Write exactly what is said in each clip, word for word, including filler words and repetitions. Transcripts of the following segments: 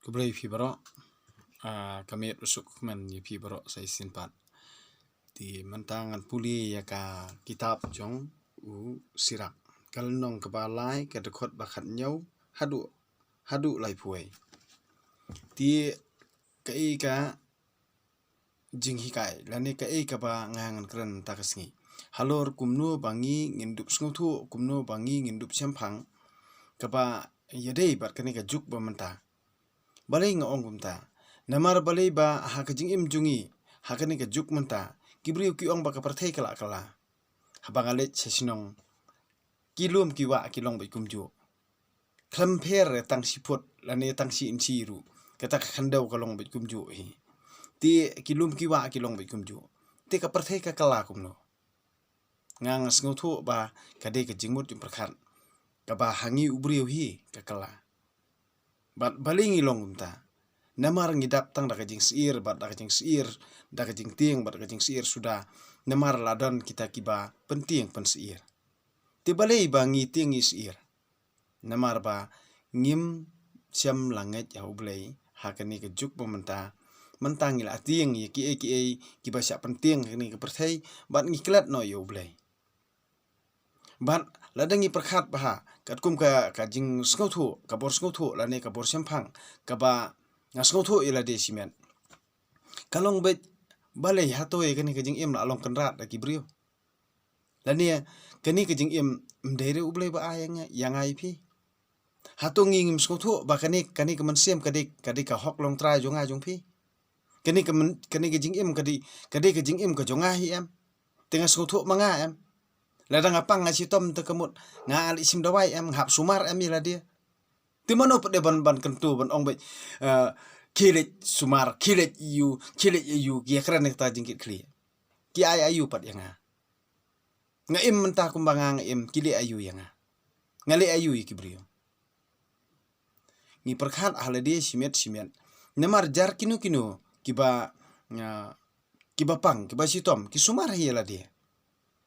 Khublei phi baroh. Ah, ka miet u suk kmen ïa phi baroh sa shisien pat. Te mynta ngan pule ïa ka kitab jong u Sirak, ka lynnong kaba lai, ka dkhot ba khatñiew haduh, haduh laiphew. Te kaei ka jinghikai lane kaei kaba nga ngan kren mynta ka sngi. Halor kumno ba ngi ngin dup sngewthuh, kumno ba ngi ngin dup shemphang kaba ïadei bad kane ka juk ba mynta. Balei nga ong kumta? Namar balei ba ha ka jingim jong ngi ha kane ka juk mynta, ki briew ki ong ba ka pyrthei ka la kylla. Haba nga leit sha shnong, ki lum ki wah ki long beit kumjuh. Khlem pher tang shi phut lane tang shi inshi ruh, kata ka khyndew ka long beit kumjuh hi. Te ki lum ki wah ki long beit kumjuh. Te ka pyrthei ka kylla kumno? Nga nga sngewthuh ba ka dei ka jingmut jingpyrkhat kaba ha ngi u briew hi ka kylla. Bad balei ngi long kumta? Namar ngi dap tang da ka jingsyier bad da ka jingsyier, da ka jingtieng bad da ka jingsyier suda. Namar la don kita kiba pyntieng pynsyier. Te balei ba ngi tieng ngi syier? Namar ba ngim shem la ngeit ïa u Blei ha kane ka juk ba mynta. Mynta ngi la tieng ïa kiei kiei kiba shah pyntieng ha kane ka pyrthei, bad ngi klet noh ïa u Blei. Bad lada ngi pyrkhat bha katkum ka, ka jingsngewthuh, ka bor sngewthuh lane ka bor shemphang kaba nga sngewthuh ïa lade shimet, ka long beit, balei hato ïa kane ka jingim la long kynrad da ki briew? Lane kane ka jingim, ym dei re u Blei ba ai ïa nga, ïa nga ïa phi? Hato ngi ngim sngewthuh ba kane, kane ka mynsiem ka dei, ka dei ka hok longtrai jong nga jong phi? Kane ka myn-, kane ka jingim ka dei, ka dei ka jingim ka jong nga hi em? Te nga sngewthuh ma nga em? Lada nga pang nga shitom te ka mut nga leit shim dawai em, nga hap sumar em ïa lade? Te mano pat de ban, ban kyntu ban ong beit, eh, khie leit sumar, khie leit ïa u, khie leit ïa u, ki ïakren ïa kata jingkitkhlieh. Ki ai aïu pat ïa nga? Nga im mynta kumba nga, nga im, ki leh aïu ïa nga? Nga leh aïu ïa ki briew? Ngi pyrkhat ha lade shimet shimet. Namar jar kino kino kiba, ah, kiba pang, kiba shitom, ki sumar hi ïa lade.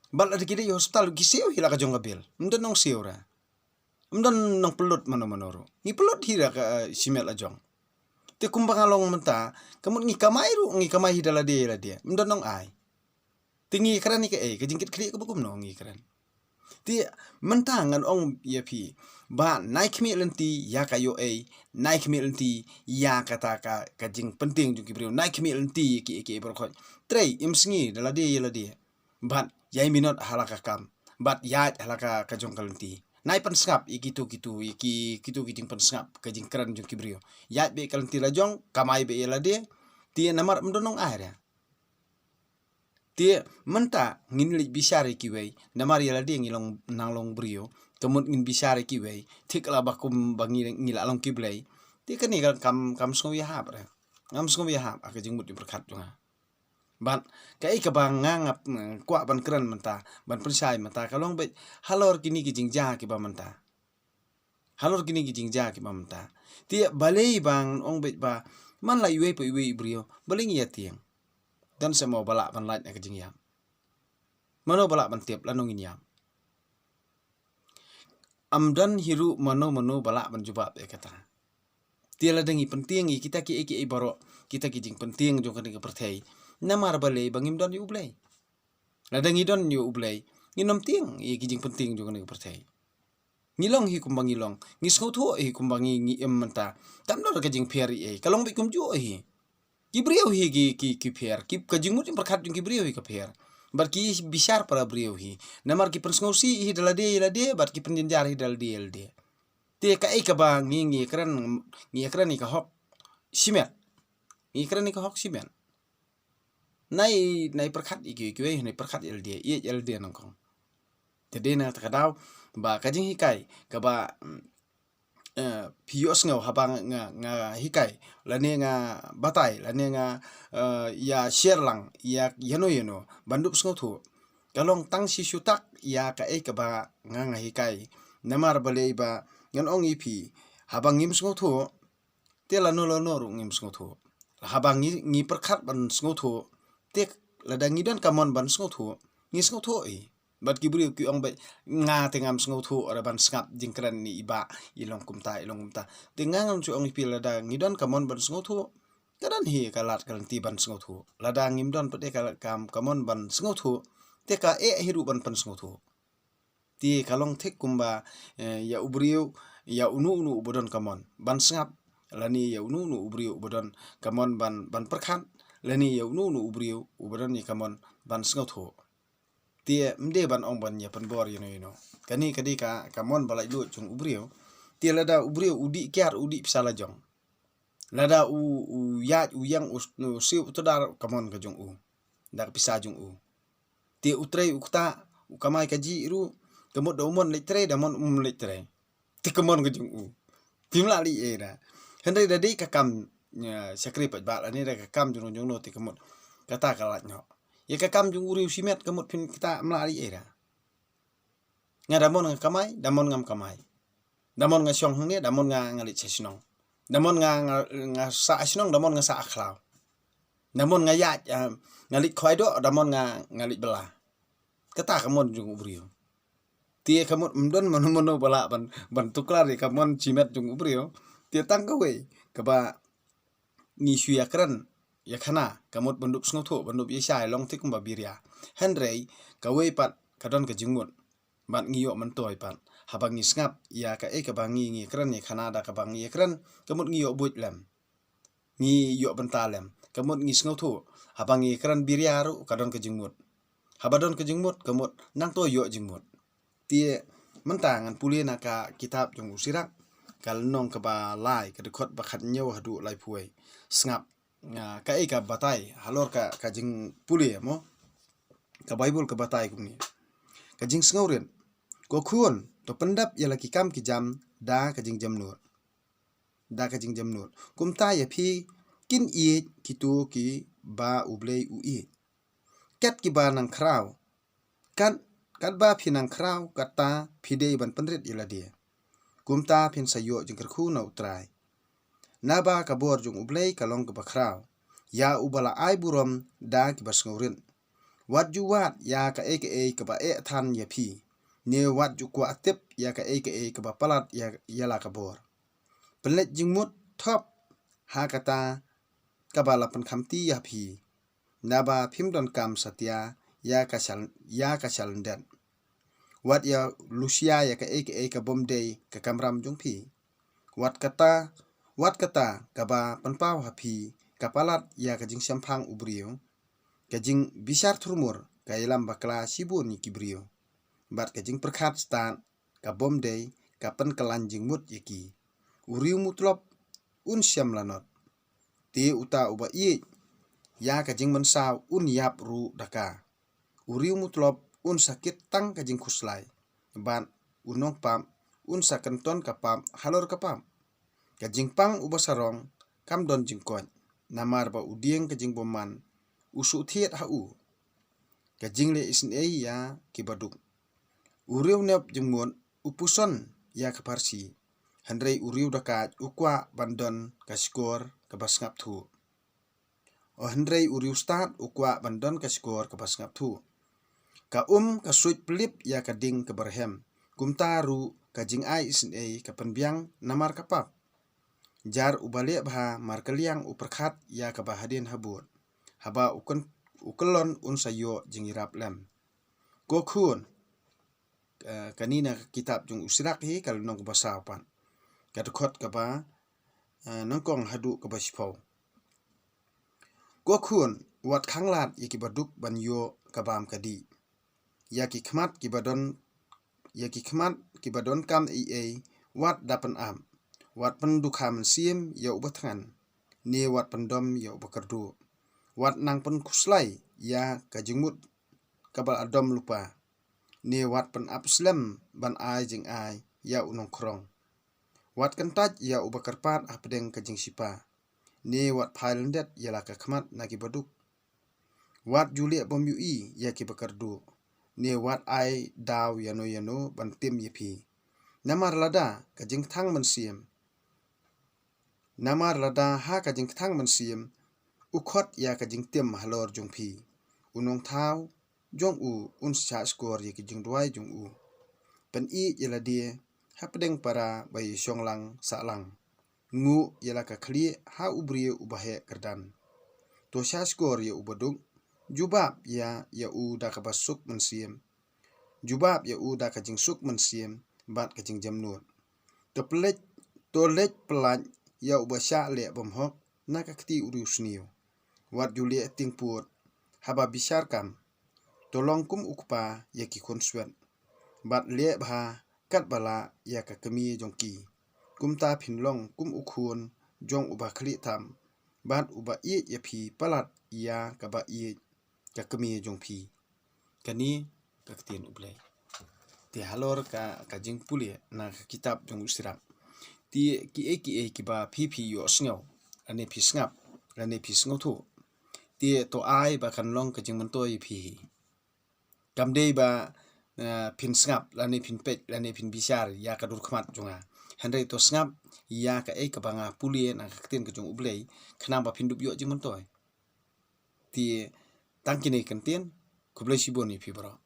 Bad lada ki dei hospital ki siew hi la ka jong ka bill. Ym don nongsiew re. Ym don nongpynlut mano mano ruh. Ngi pynlut hi la ka, eh, shimet la jong. Te kumba nga long mynta, ka mut ngi kamai ruh, ngi kamai hi da lade ïa lade. Ym don nongai. Te ngi kren ïa kaei, ka jingkitkhlieh kaba kumno ngi kren? Te mynta ngan ong ïa phi ba nai khmih lynti ïa ka ïoh ei, nai khmih lynti ïa kata ka, ka jingpyntieng jong ki briew, nai khmih lynti ïa ki, ïa ki baroh khoit. Trei im sngi da lade ïa lade. Bad ïai minot ha la ka kam. Bad ïaid ha la ka, ka jong ka lynti. Nai pynsngap ïa kitu kitu, ïa ki, kitu ki jingpynsngap, ka jingkren jong ki briew. Ïaid beit ka lynti la jong, kamai beit ïa lade. Te namar ym don nongai re. Te mynta ngin leit bishar ïa kiwei, namar ïa lade ngi long nang long briew, ka mut ngin bishar ïa kiwei, thik la ba kum ba ngi, ngi la long ki blei. Te kane ka kam, kam sngew ïahap re. Ngam sngew ïahap ha ka jingmut jingpyrkhat jong nga. Bad kaei kaba nga, nga, mm, kwah ban kren mynta, ban pynshai mynta, ka long beit halor kine ki jingjia kiba mynta. Halor kine ki jingjia kiba mynta. Te balei ba ngan ong beit ba man la iwei pa iwei i briew, balei ngi ïa tieng? Don se mo ba lah ban lait na ka jingïap? Mano ba lah ban tip lano ngin ïap? Ym don hi ruh mano mano ba lah ban jubab ïa kata. Te lada ngi pyntieng ïa kita kiei kiei baroh, kita ki jingpyntieng jong kane ka pyrthei, namar balei ba ngim don ïa u Blei? Lada ngi don ïa u Blei, ngin ym tieng ïa ki jingpyntieng jong kane ka pyrthei. Ngi long hi kumba ngi long, ngi sngewthuh hi kumba ngi, ngi im mynta. Tam don ka jingpher ei ei, ka long beit kumjuh hi. Ki briew hi ki, ki, ki pher, ki, ka jingmut jingpyrkhat jong ki briew hi ka pher. Bad ki bishar para briew hi. Namar ki pynsngewsih hi da lade ïa lade, bad ki pynjynjar hi da lade ïa lade. Te kaei kaba ngi, ngi kren, ngi kren ïa ka hok shimet. Ngi kren ïa ka hok shimet. Nai, nai pyrkhat ïa kiwei kiwei, nai pyrkhat ïa lade, ïa lade nyngkong. Te dei na kata ka daw ba ka jinghikai kaba, mm, eh, phi ïohsngew haba nga, nga, nga hikai, lane nga batai, lane nga, eh, ïa share lang ïa ïano ïano ban dup sngewthuh. Ka long tang shi shu tak ïa kaei kaba nga, nga hikai. Namar balei ba ngan ong ïa phi, haba ngim sngewthuh, te lano lano ruh ngim sngewthuh. Haba ngi, ngi pyrkhat ban sngewthuh, te lada ngi don ka mon ban sngewthuh, ngi sngewthuh hi. Bad ki briew ki ong beit, nga te ngam sngewthuh re ban sngap jingkren ni i bah, i long kumta, i long kumta. Te nga ngan shu ong ïa phi, lada ngi don ka mon ban sngewthuh, ka don hi ka lad ka lynti ban sngewthuh. Lada ngim don pat de ka, ka, ka mon ban sngewthuh, te ka eh hi ruh ban pynsngewthuh. Te ka long thik kumba, eh, ïa u briew, ïa uno uno uba don ka mon ban sngap, lane ïa uno uno u briew uba don ka mon ban, ban pyrkhat, lane ïa uno uno u briew uba don ïa ka mon ban sngewthuh. Te ym dei ban ong ban ïa pynbor ïano ïano. Kane ka dei ka, ka mon ba laitluid jong u briew. Te lada u briew u dih kiad, u dih pisa la jong. Lada u, u ïaid, u ïeng, u, u siew, u tdar, ka mon ka jong u. Da ka pisa jong u. Te u trei u kta, u kamai kajih ruh, ka mut da u mon leit trei, da mon um leit trei. Te ka mon ka jong u. Phim lah leh ei da. Hynrei da dei ka kam, ïa, shakri paidbah lane da ka kam jong no jong no te ka mut kata ka lait noh. Ïa ka kam jong u riew shimet ka mut phin kata, ym lah leh ei da. Nga da mon nga kamai, da mon ngam kamai. Da mon nga shong hangne, da mon nga, nga leit sha shnong. Da mon nga, nga, nga sah shnong, da mon nga sah khlaw. Da mon nga ïaid, ah, nga leit khwai doh, da mon nga, nga leit bylla. Kata ka mon jong u briew. Te ka mut ym don mano mano ba lah ban, ban tuklar ïa ka mon shimet jong u briew. Te tang kawei kaba ngi shu ïakren ïakhana, ka mut ban dup sngewthuh, ban dup ïashai, long thik kumba biria. Hynrei kawei pat ka don ka jingmut. Bad ngi ïoh myntoi pat. Haba ngi sngap ïa kaei kaba ngi, ngi kren ïakhana da kaba ngi ïakren, ka mut ngi ïoh buit lem. Ngi ïoh bynta lem. Ka mut ngi sngewthuh. Haba ngi kren biria ruh ka don ka jingmut. Haba don ka jingmut, ka mut nangto ïoh jingmut. Te mynta ngan pule na ka kitab jong u Sirak, ka lynnong kaba lai, ka dkhot ba khathynñiew haduh laiphew wei. Sngap, ah, kaei ka batai halor ka, ka jingpule mo. Ka Baibl ka batai kumne. Ka jingsngewrit. Ko khun, to pyndap ïa la ki kam ki jam da ka jingjemnud. Da ka jingjemnud. Kumta ïa phi kin ïeit kito kiba U Blei u ïeit. Kat kiba nang khraw. Kat, katba phi nang khraw, kata phi dei ban pynrit ïa lade. Kumta phin sa ïoh jingkyrkhu na U Trai. Naba ka bor jong U Blei ka long kaba khraw. Ïa uba la ai burom da kiba sngewrit. Wat ju wad ïa kaei kaei kaba eh than ïa phi. Ne wat ju kwah tip ïa kaei kaei kaba palat ïa, ïa la ka bor. Pynleit jingmut thop ha kata kaba la pynkhamti ïa phi. Naba phim donkam satia ïa ka shal, ïa ka shalyndet. Wat ïa lushia ïa kaei kaei ka bym dei ka kamram jong phi. Wat kata, wat kata kaba pynpaw ha phi ka palat ïa ka jingshemphang u briew. Ka jingbishar thurmur ka ïalam bakla shibun ïa ki briew. Bad ka jingpyrkhat stad ka bym dei ka pynkylla jingmut ïa ki. U riew mutlop un shem lanot. Te uta uba ïeit ïa ka jingmynsaw un ïap ruh da ka. U riew mutlop un sa kit tang ka jingkhuslai. Bad u nongpap un sa kynton ka pap halor ka pap. Ka jingpang uba sarong kam don jingkoit. Namar ba u dieng ka jingbymman u shu thied ha u. Ka jingleh isynei ïa kiba duk. U riew nep jingmut u puson ïa ka pharshi. Hynrei u riew dakait u kwah ban don ka shkor kaba sngap thuh. O hynrei u riew stad u kwah ban don ka shkor kaba sngap thuh. Ka um ka suit pylip ïa ka ding kaba rhem. Kumta ruh ka jingai isynei ka pynbiang namar ka pap. Jar uba leh bha markylliang u pyrkhat ïa kaba hadien habud. Haba u kyn, u kyllon un sa ïoh jingïarap lem. Ko khun, eh, kane na ka kitab jong u Sirak hi ka lynnong kaba saw pat. Ka dkhot kaba, eh, nyngkong haduh kaba shiphew. Ko khun, wat khanglad ïa kiba duk ban ïoh ka bam ka dih. Ïa ki khmat kiba don, ïa ki khmat kiba donkam ei ei, wat da pynap. Wat pyndukha mynsiem ïa uba thngan. Ne wat pyndom ïa uba kyrduh. Wat nang pynkhuslai ïa ka jingmut kaba la dom lypa. Ne wat pynap slem ban ai jingai ïa u nongkhrong. Wat kyntait ïa uba kyrpad hapdeng ka jingshipa. Ne wat phai lyndet ïa la ka khmat na kiba duk. Wat ju leh bymïohi ïa kiba kyrduh. Ne wat ai daw ïano ïano ban tim ïa phi. Namar lada ka jingkthang mynsiem. Namar lada ha ka jingkthang mynsiem u khot ïa ka jingtim halor jong phi. U nongthaw jong u un shahshkor ïa ki jingduwai jong u. Pynïeit ïa lade hapdeng para ba ïashong lang sah lang. Nguh ïa la ka khlieh ha u briew uba heh kyrdan. To shahshkor ïa u baduk, jubab ïa ïa u da kaba suk mynsiem. Jubab ïa u da ka jingsuk mynsiem bad ka jingjemnud. To pynleit, to leit pynlait ïa uba shah leh bymhok na ka kti u riewsniew. Wat ju leh tieng pud haba bishar kam. To long kum u kpa ïa ki khun swet, bad leh bha katba lah ïa ka kmie jong ki. Kumta phin long kum u khun jong uba khlieh tam, bad uba ïeit ïa phi palat ïa kaba ïeit ka kmie jong phi. Kane ka ktien U Blei. Te halor ka, ka jingpule na ka kitab jong u Sirap. Te kiei kiei kiba phi phi ïohsngew, lane phi sngap, lane phi sngewthuh, te to ai ba kan long ka jingmyntoi ïa phi hi. Kam dei ba, eh, phin sngap, lane phin peit, lane phin bishar ïa ka dur khmat jong nga. Hynrei to sngap ïa kaei kaba nga pule na ka ktien ka jong U Blei, khnang ba phin dup ïoh jingmyntoi. Te tang kine ki ktien, khublei shibun ïa phi baroh.